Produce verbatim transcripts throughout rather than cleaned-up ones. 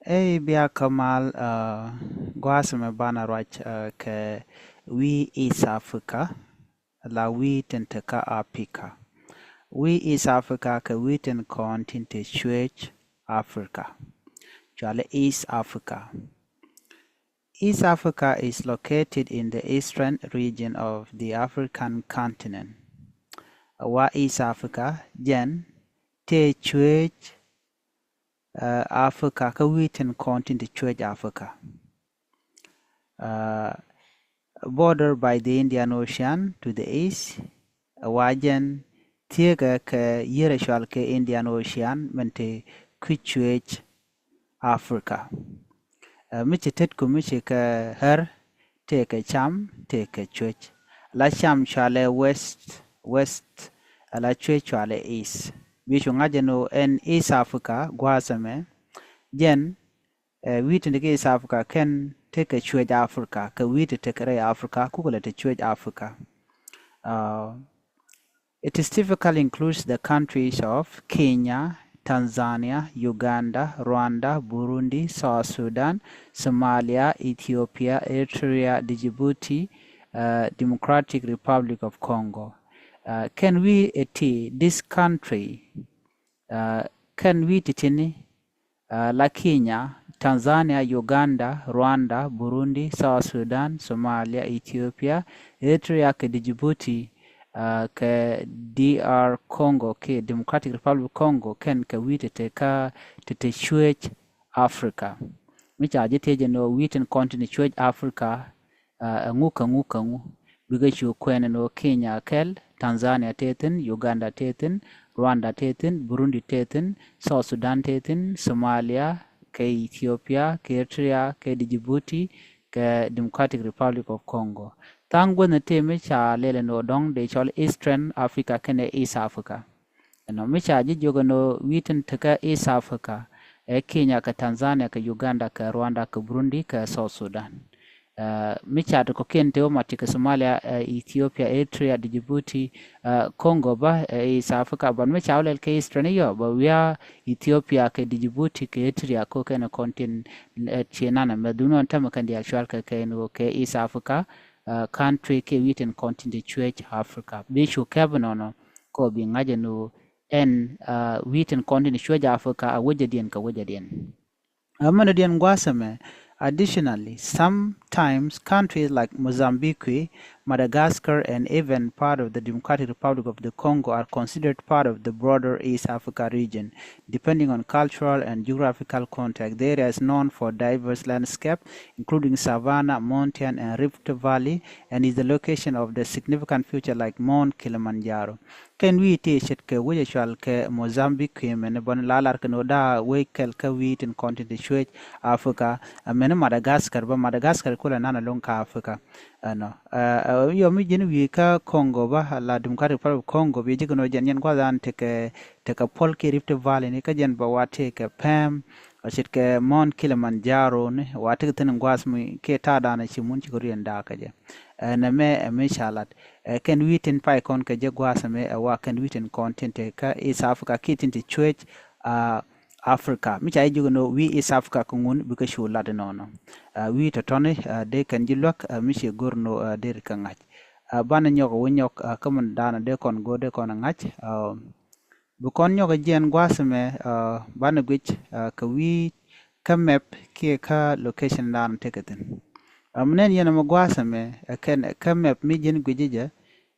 Ey, bia kä mal, uh, gua̱a̱th mɛ banɛ ruac, uh, kɛ wi̱i̱ East Africa, la wi̱i̱ tin te kä Africa. Wi̱i̱ East Africa kɛ wi̱i̱ tin kɔn tin te cuëëc Africa. Cualɛ East Africa. East Africa is located in the eastern region of the African continent. Wa East Africa jɛn tëë cuëëc, uh, Africa kä wi̱i̱ tin kɔn tin te cuëëc Africa. Uh, border by the Indian Ocean to the east, wa jɛn thieekɛ kɛ yier ɛ cual kɛ Indian Ocean min te kui̱ cuëëc Africa. Uh, mi ci tetku mi ci kɛ ɣär, tëëkɛ cam, tëëkɛ cuëëc. La cam cualɛ west, west, la cuëëc cualɛ east. Bi cu ŋa̱c ɛn ɣöö ɛn East Africa gua̱a̱th ɛmɛ jɛn, uh, wi̱i̱ tin te kä East Africa kɛn te kɛ cuëëc Africa, kɛ wi̱i̱ ti te kɛ rɛy Africa kukɛ lɛ te cuëëc Africa. Uh, it is typically includes the countries of Kenya, Tanzania, Uganda, Rwanda, Burundi, South Sudan, Somalia, Ethiopia, Eritrea, Djibouti, uh, Democratic Republic of Congo. Uh, kɛn wi̱i̱ ɛ ti this country, uh, kɛn wi̱i̱ ti tini, uh, la Kenya, Tanzania, Uganda, Rwanda, Burundi, South Sudan, Somalia, Ethiopia, Eritrea kɛ Djibouti, uh, kɛ D R Congo kɛ Democratic Republic Congo kɛn kɛ wi̱i̱ tete kä tete cuëëc Africa. Mi ca ji̱ thiec ɛn ɣöö wi̱i̱ tin kɔn tin cuëëc Africa, uh, ɛŋu kɛ ŋu kɛ ŋu. Bikɛ cu kuɛn ɛn ɣöö Kenya kɛl, Tanzania tëë thi̱n, Uganda tëë thi̱n, Rwanda tëë thi̱n, Burundi tëë thi̱n, South Sudan tëë thi̱n, Somalia, kɛ Ethiopia, kɛ Eritrea, kɛ Djibouti, kɛ Democratic Republic of Congo. Tha̱a̱ŋ guäthni tëë mi ca lɛl ɛn ɣöö dɔ̱ŋ dee cɔl Eastern Africa kɛnɛ East Africa. Ɛnɔ mi ca ji̱ jiök ɛn ɣöö wi̱i̱ tin te kä East Africa ɛ Kenya kɛ Tanzania kɛ Uganda kɛ Rwanda kɛ Burundi kɛ South Sudan. Uh, mi ca ti kɔ̱kiɛn te wä ma ti kɛ Somalia, uh, Ethiopia, Eritrea, Djibouti, uh, Congo bä, uh, East Africa, but mi ca wä lɛl kɛ Eastern yɔ bɛ wiaa Ethiopia kɛ Djibouti kɛ Eritrea kɛ kɛn kɔn tin, uh, ci nanɛ mɛ dhunɔ tämɛ kɛn diaal cual kɛ kɛn wä kɛ East Africa, uh, country kɛ wi̱i̱ tin kɔn tin te cuëëc Africa. Bi cu kɛp nɔnɔ kɔ bi ŋa̱c ɛn ɣöö ɛn, uh, wi̱i̱ tin kɔn tin cuëëc Africa a wecädiɛn kɛ wecädiɛn. Ɛ mɛnɛ diɛn gua̱a̱th ɛmɛ. Additionally, sometimes countries like Mozambique, Madagascar, and even part of the Democratic Republic of the Congo are considered part of the broader East Africa region, depending on cultural and geographical context. The area is known for diverse landscape, including savanna, mountain, and rift valley, and is the location of the significant feature like Mount Kilimanjaro. Kɛn wi̱i̱ ti ce̱tkɛ wec ɛ cual kɛ Mozambique kuëmɛn bä ni la lar kɛn ɣöö da̱a̱ wec kɛl kä wi̱i̱ tin kɔn tin te cuëëc Africa, ɛ mɛn Madagascar bä, Madagascar kulɛ nan alo̱ŋ kä Africa. Ɛnɔ, ɛ, ɛ, yɔ mi ji̱n wi̱i̱ kä Congo bä, la Democratic Republic of Congo, bi ji̱ kɛn ɣöö jɛn, jɛn gua̱th an tekɛ, tekɛ puɔl kiɛ Rift Valley ni, kä jɛn bä wa tekɛ pɛm, ɛ ce̱tkɛ Mount Kilimanjaro ni, wa tekɛ thi̱n gua̱th mi kiɛ ta̱a̱ da̱a̱n ɛ ci mun ci kɛ riɛn da̱a̱ kä jɛ. Ɛ, nɛmɛ ɛ mi ca lat. Ɛ, kɛn wi̱i̱ tin pay kɔn kɛ jɛ gua̱a̱th ɛmɛ ɛ wa kɛn wi̱i̱ tin kɔn tin te kä East Africa kiɛ tin te cuëëc, a, Africa. Mi ca ji̱ jiök ɛn ɣöö wi̱i̱ East Africa kɛ ŋun bikɛ cu lat ɛnɔnɔ. Ɛ, wi̱i̱ tɔ̱tɔ̱ni, ɛ, dee kɛn ji̱ luäk, ɛ, mi ci go̱r ɛn ɣöö, ɛ, deri kɛ ŋa̱c. Ɛ, banɛ nyɔk ɛ wä nyɔk, ɛ, kä min da̱a̱n dee kɔn go̱r dee kɔn ɛ ŋa̱c. Ɛ, bi kɔn nyɔk ɛ jiɛn gua̱a̱th ɛmɛ, ɛ, banɛ guic, ɛ, kɛ wi̱i̱ kä map kiɛ kä location da̱a̱n tekɛ thi̱n. Ɛ, mi nɛn yɛn ɛmɛ gua̱a̱th ɛmɛ, ɛ, kɛn kä map mi ji̱n guic jɛ,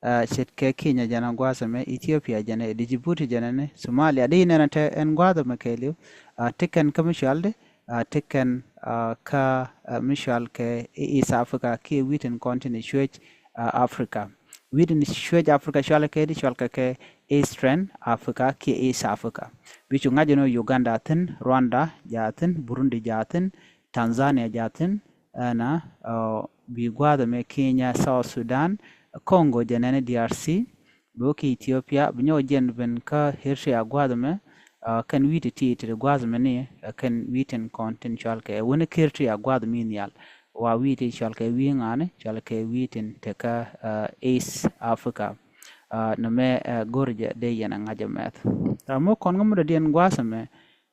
ɛ, ce̱tkɛ Kenya jɛn ɛ gua̱a̱th ɛmɛ, Ethiopia jɛn ɛ, Djibouti jɛn ɛ ni, Somalia, di nɛn ɛ te ɛn gua̱a̱th ɛmɛ kɛɛliw, ɛ, ti kɛn kä mi cual di, ɛ, ti kɛn, ɛ, kä, ɛ, mi cual kɛ East Africa kiɛ wi̱i̱ tin kɔn tin cuëëc, ɛ, Africa. Wi̱i̱ tin cuëëc Africa cual kɛ di cual kɛ kɛ Eastern Africa kiɛ East Africa. Bi cu ŋa̱c ɛn ɣöö Uganda thi̱n, Rwanda jaa thi̱n, Burundi jaa thi̱n, Tanzania jaa thi̱n, ɛnɔ, ɛ, bi gua̱a̱th ɛmɛ Kenya, South Sudan, Congo jɛ nɛn D R C, bi wä ki Ethiopia, bi nyɔk jiɛn ben kä Eritrea gua̱a̱th ɛmɛ, ɛ, kɛn wi̱i̱ ti ti ti gua̱a̱th ɛmɛ ni, ɛ, kɛn wi̱i̱ tin kɔn tin cual kɛ, ɛ, wä ni kä Eritrea gua̱a̱th mi nhial, wa wi̱i̱ ti cual kɛ wi̱i̱ ŋa̱ni, cual kɛ wi̱i̱ tin te kä, ɛ, East Africa. Ɛ, nɛmɛ, ɛ, go̱r jɛ dee yɛn ɛ ŋa̱c ɛ mɛth. Ɛ, mɔ kɔn kä mɔ dɔ̱diɛn gua̱a̱th ɛmɛ,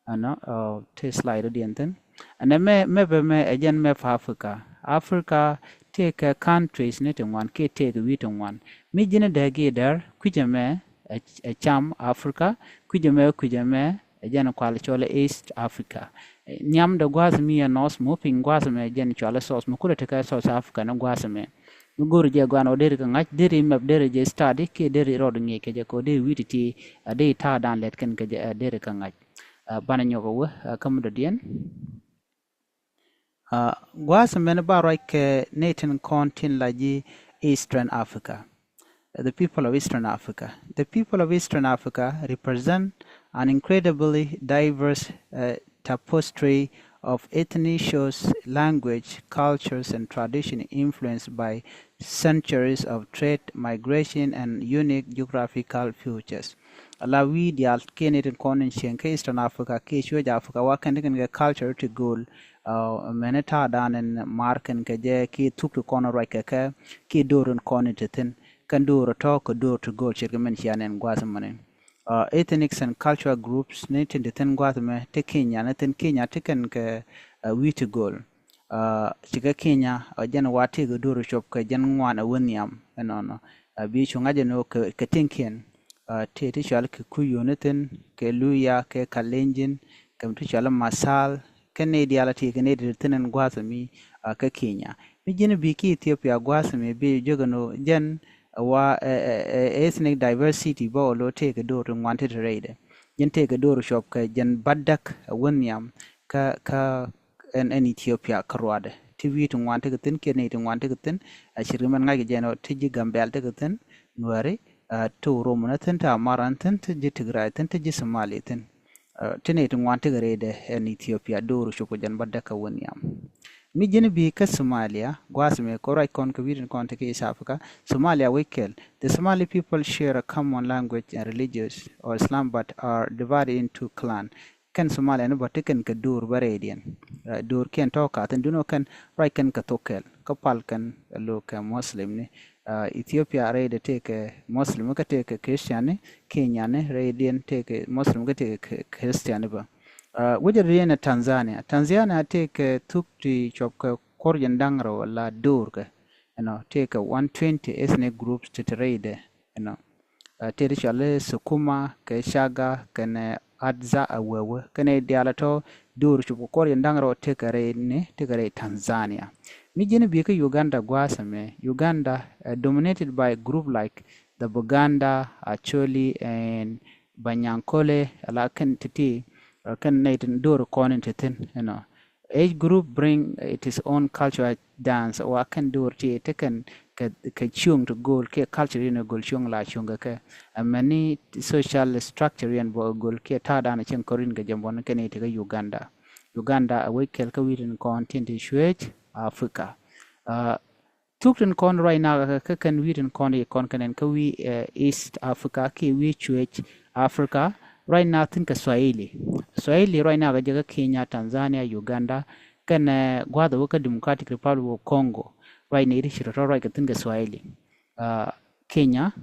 ɛnɔ, ɛ, ti slide dɔ̱diɛn thi̱n. Ɛnɛ mɛ map ɛmɛ ɛ jɛn map Africa. Africa tëëkɛ countries ni ti ŋuan kiɛ tëëkɛ wi̱i̱ ti ŋuan. Mi ji̱n dee gi̱i̱där kui̱cɛ mɛ ɛ cam Africa, kui̱cɛ mɛ kui̱cɛ mɛ ɛ jɛn kual cɔl East Africa. Nhiamdɛ gua̱a̱th mi ɛ north, mi wä piny gua̱a̱th mɛ ɛ jɛn cɔl South, mi kulɛ tekɛ South Africa ni gua̱a̱th mɛ. Mi go̱o̱ri jɛ gua̱a̱n ɔ deri kɛ ŋa̱c, deri map, deri jɛ study kiɛ deri rɔɔd ŋi̱i̱c kɛ jɛ kɛ ɔ deri wi̱i̱ ti ti ɛ deri ta̱a̱ da̱a̱n lɛt kɛn kɛ jɛ ɛ deri kɛ ŋa̱c. Banɛ nyɔk ɛ wä kä mi dɔ̱diɛn. Gua̱a̱th mɛn ba ruac kɛ nɛy tin kɔn tin la ji̱ Eastern Africa. The people of Eastern Africa. The people of Eastern Africa represent an incredibly diverse uh, tapestry of ethnic shows, language, cultures, and tradition influenced by centuries of trade, migration, and unique geographical features. Ala wi̱i̱ diaal kiɛ nɛy tin kɔn in cieŋ kä Eastern Africa kiɛ cuec Africa wa kɛn ti kɛn kɛ culture ti go̱o̱l. Mɛni ta̱a̱ da̱a̱n in mar kɛn kɛ jɛ kiɛ thuk ti kɔn ruac kɛ kɛ kiɛ do̱r in kɔn in ti thi̱n kɛn do̱r tɔ̱ kɛ do̱r ti go̱o̱l ce̱tkɛ mɛn cia nɛn gua̱a̱th mɔni. Ethnics and cultural groups ni tin ti thi̱n gua̱a̱th mɛ ti Kenya ni thi̱n Kenya ti kɛn kɛ wi̱i̱ ti go̱o̱l. Cikɛ Kenya jɛn wa tëëkɛ do̱r cuɔp kɛ jɛn ŋuan ɛ wä nhiam ɛnɔnɔ. Bi cu ŋa̱c ɛn ɣöö kɛ tiŋkiɛn tëë ti cɔal kɛ Kikuyu ni thi̱n, kɛ Luhya, kɛ Kalenjin, kɛ ti cɔal Masal, kɛ nɛy diaal a tëëkɛ nɛy ti thi̱n ɛn gua̱a̱th mi kä Kenya. Mi ji̱n bi ki Ethiopia gua̱a̱th mi bi jek ɛn ɣöö jɛn wa ethnic diversity bä ɣöö lo̱ tëëkɛ do̱r ti ŋuan ti ti rɛydɛ. Jɛn tëëkɛ do̱r cuɔp kɛ jɛn bädäk ɛ wä nhiam kä kä ɛn ɛn Ethiopia kä ruaadɛ ti wi̱i̱ ti ŋuan ti kɛ thi̱n kiɛ nɛy ti ŋuan ti kɛ thi̱n. A cirkɛ mɛn ŋa̱ckɛ jɛn ɔ ti ji̱ Gambɛl ti kɛ thi̱n, Nuɛri, ti Oromo ni thi̱n, ti Amara ni thi̱n, ti ji̱ Tigray thi̱n, ti ji̱ Somali thi̱n. Ti nɛy ti ŋuan ti kɛ rɛydɛ ɛn Ethiopia do̱r cuɔp kɛ jɛn bädäk ɛ wä nhiam. Mi ji̱n bi kä Somalia gua̱a̱th mi kɔ ruac kɔn kɛ wi̱i̱ tin kɔn ti kɛ East Africa. Somalia wec kɛl. The Somali people share a common language and religious or Islam but are divided into clan. Kɛn Somalia ni bä ti kɛn kɛ do̱r bä rɛydiɛn. Do̱r kiɛn tɔ̱ ka̱thin duno kɛn ruac kɛn kɛ thok kɛl kä pal kɛn lo̱ kɛ Muslim ni. Ethiopia rɛydɛ tëëkɛ Muslim kä tëëkɛ Christian ni. Kenya ni rɛydiɛn tëëkɛ Muslim kä tëëkɛ Christian ni bä. Wecɛ rɛydiɛn ɛ Tanzania. Tanzania tëëkɛ thuk ti cuɔp kɛ kuɔr jɛn da̱ŋ rɛw la do̱r kɛ. Ɛnɔ tëëkɛ one twenty ethnic groups ti ti rɛydɛ. Ɛnɔ tëë ti cɔal i̱ Sukuma kɛ Chaga kɛnɛ Hadza, a wee wee kɛnɛ diaal tɔ̱ do̱r cup kɛ kuɔr jɛn da̱ŋ rɛw tëëkɛ rɛy ni tëëkɛ rɛy Tanzania. Mi ji̱n bi kä Uganda gua̱a̱th ɛmɛ. Uganda dominated by group like the Baganda, Acholi and Banyankole. Ala kɛn ti̱ti̱ kɛn nɛy tin do̱r kɔn in ti thi̱n ɛnɔ. Each group bring its own cultural dance wa kɛn do̱r ti ti kɛn kɛ cuŋ ti go̱o̱l kiɛ culture in go̱o̱l cuŋ la cuŋ kɛ kɛ. Many social structure in bɔ go̱o̱l kiɛ ta̱a̱ da̱a̱n cieŋ kɔr in kɛ jɛ bɔn kɛn ti kɛ Uganda. Uganda a wec kɛl kä wi̱i̱ tin kɔn tin ti cuec Africa. Thuk tin kɔn ruac nakä kä kɛn wi̱i̱ tin kɔn i̱ kɔn kɛn ɛn kä wi̱i̱ East Africa kiɛ wi̱i̱ cuec Africa. Ruac nakä thi̱n kɛ Swahili. Swahili ruac nakä jɛ kä Kenya, Tanzania, Uganda kɛnɛ gua̱a̱th wä kä Democratic Republic of Congo. Ruac ni ri ci tɔ̱tɔ̱ ruac kɛ thi̱n kɛ Swahili. Kenya,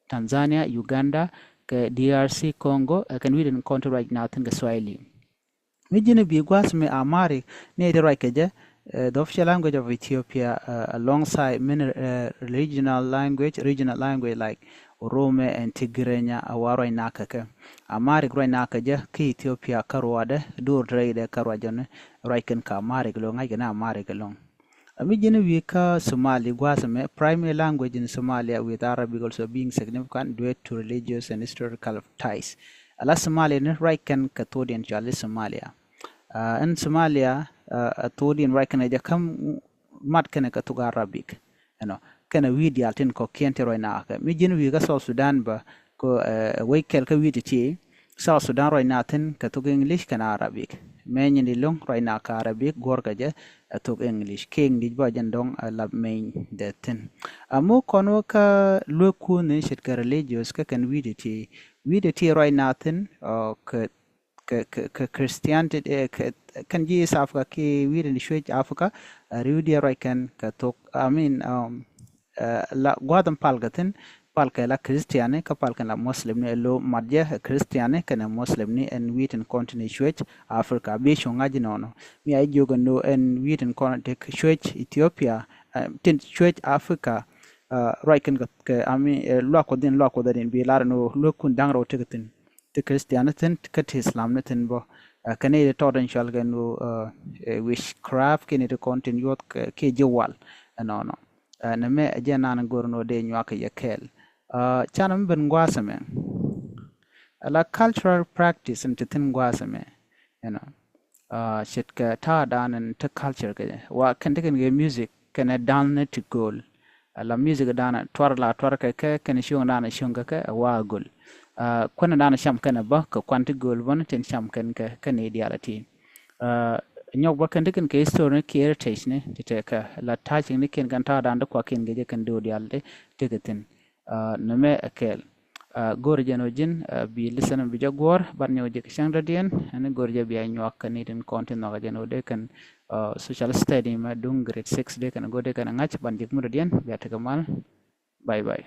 Tanzania, Uganda kɛ D R C Congo ɛ kɛn wi̱i̱ tin kɔn ti ruac nakä thi̱n kɛ Swahili. Mi ji̱n bi gua̱a̱th mi Amharic ni ti ruac kɛ jɛ, the official language of Ethiopia alongside many regional language, regional language like Oromo and Tigrinya a wa ruac nakä kɛ. Amharic ruac nakä jɛ kä Ethiopia kä ruaadɛ do̱r rɛydɛ kä ruacdɛ ni ruac kɛn kä Amharic lo̱ŋ, ŋa̱ckɛ ni Amharic lo̱ŋ. Mi ji̱n wi̱i̱ kä Somali gua̱a̱th ɛmɛ, primary language in Somalia with Arabic also being significant due to religious and historical ties. Ala Somalia ni ruac kɛn kɛ thokdiɛn cɔal i̱ Somalia. Ɛn Somalia ɛ thokdiɛn ruac kɛn ɛ jɛ kä mat kɛn kɛ thok Arabic. Ɛnɔ kɛn ɛ wi̱i̱ diaal tin kɔ̱kiɛn ti ruac nakä kɛ. Mi ji̱n wi̱i̱ kä South Sudan bä kɛ ɛ wec kɛl kä wi̱i̱ ti ti South Sudan ruac nakä thi̱n kɛ thok English kɛn Arabic. Mɛny in di lo̱ŋ ruac nakä Arabic guɔ̱rkɛ jɛ ɛ thok English. Kiɛ English bä jɛn dɔ̱ŋ ɛ lap mɛny dɛ thi̱n. Ɛ muk kɔn wä kä luek kuuth ni ce̱tkɛ religious kä kɛn wi̱i̱ ti ti. Wi̱i̱ ti ti ruac nakä thi̱n kɛ kɛ kɛ Christianity kɛn ji̱ East Africa kiɛ wi̱i̱ ti cuec Africa. Ri̱wdiɛn ruac kɛn kɛ thok, I mean, la gua̱a̱th in pal kɛ thi̱n Pal kɛ la Christian ni kä pal kɛ la Muslim ni, ɛ lo mat jɛ Christian ni kɛnɛ Muslim ni ɛn wi̱i̱ tin kɔn tin cuec Africa. Bi cuŋ ŋa̱c nɔnɔ mi a jiök ɛn lo ɛn wi̱i̱ tin kɔn ti cuec Ethiopia, tin cuec Africa. Ruac kɛn kɛ ami luak Kuɔth in, luak Kuɔth in bi lar ɛn lo luek kun da̱ŋ rɛw ti kɛ thi̱n, ti Christian ni thi̱n kä ti Islam ni thi̱n bä. Kɛn i̱ ti tɔt in cual kɛn lo witchcraft kɛn i̱ ti kɔn tin yuɔth kiɛ ji̱ wal ɛnɔnɔ. Nɛmɛ ɛ jɛ nan go̱r ni wä dee nyuak kɛ yɛ kɛɛl. Canɛ mi ben gua̱a̱th ɛmɛ, ala cultural practice in ti thi̱n gua̱a̱th ɛmɛ, you know. Ce̱tkɛ ta̱a̱ dan in ti culture kɛ jɛ wa kɛn ti kɛn kɛ music kɛnɛ dan ni ti gööl. Ala music dan tuar la tuar kɛ kɛ, kɛnɛ cuŋ dan cuŋ kɛ kɛ ɛ wa gööl. Kuɛn dan cam kɛnɛ bä kɛ kuan ti gööl bä ni tin cam kɛn kɛ kɛn i̱ diaal ɛ ti. Nyɔk bä kɛn ti kɛn kɛ history ni kiɛ heritage ni ti tɛkɛ la ta̱a̱ cik ni kɛn kɛn ta̱a̱ dan ti kua kɛn kɛ jɛ kɛn do̱o̱ diaal ti kɛ thi̱n. Nɛmɛ ɛ kɛɛl. Go̱o̱rɛ jɛn ɔ ji̱n bi listen bi jɛ guɔ̱ɔ̱r ban nyɔk jɛ kɛ cäŋ dɔ̱diɛn ɛn go̱o̱rɛ jɛ bia nyuak kɛ ni tin kɔn ti nhɔk jɛn ɔ dee kɛn social study mɛ duŋ grade six dee kɛn go̱o̱r dee kɛn ŋa̱c ban jɛ kɛ mut dɔ̱diɛn bia tekɛ mal. Bye bye.